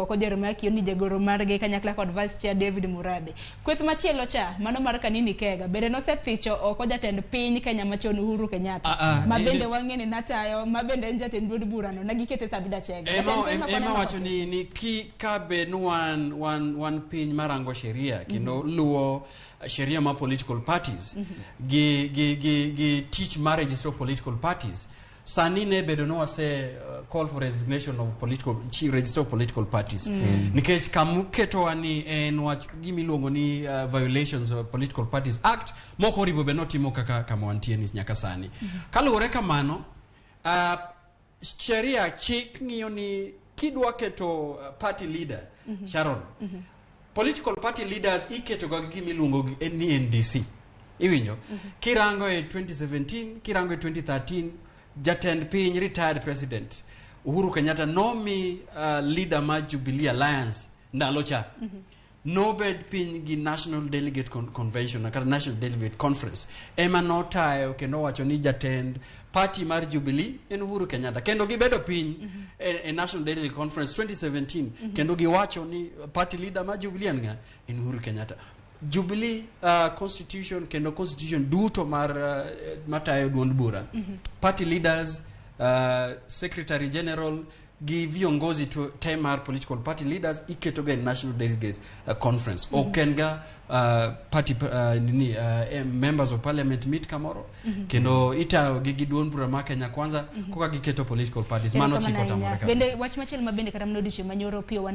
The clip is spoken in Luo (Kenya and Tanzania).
Nogithicho oko Jeremiah Kioni jagoro margi kanyakla kod Vice Chair David Murathe. Kweth machielo cha, mano mar Kanini Kega, bende nosethicho oko jatend piny Kenya machon Uhuru Kenyatta, ma bende wang'e ni natayo, ma bende en jatend duond burano, ne gikete Sabida Chege. Jatend piny ma Ema koni wacho ni ki ka bed ni wan piny marango sheria kendo luwo sheria mar political parties gi tich mar register of political parties, sani ne bedo ni wase call for resignation of political chief register of political parties, nikech kamuketowa ni en wach gimiluongo ni violations of Political Parties Act mok oripo bed notimo kaka kama wantie ni nyaka sani. Kaluwore kamano, sheria chik ng'iyo ni kidwa keto party leader, Sharon, political party leaders iketo ga gi gimiluongo ni NDC. Iwinjo? Kirango e 2017, kirango e 2013, jatend piny, retired President Uhuru Kenyatta, nomi leader mar Jubilee Alliance ndalo cha nobed piny gi National Delegate Convention kata National Delegate Conference ema notayo kendo wacho ni jatend party mar Jubilee en Uhuru Kenyatta, kendo gibedo piny e National Delegate Conference 2017 kendo giwacho ni party leader mar Jubilee en ng'a? En Uhuru Kenyatta. Jubilee constitution kendo constitution duto mar matayo duond bura, party leaders, secretary general gi viongozi to te mar political party leaders iketo ga e National Delegate Conference. Ok en ga party nini, members of parliament meet kamoro kendo itayo gi duond bura mar Kenya Kwanza koka giketo political parties. Mano chik Erokamano otamore ahinya. kabisa. Bende wach machielo ma bende kata mana odiochieng' manyoro Opiyo Wandayi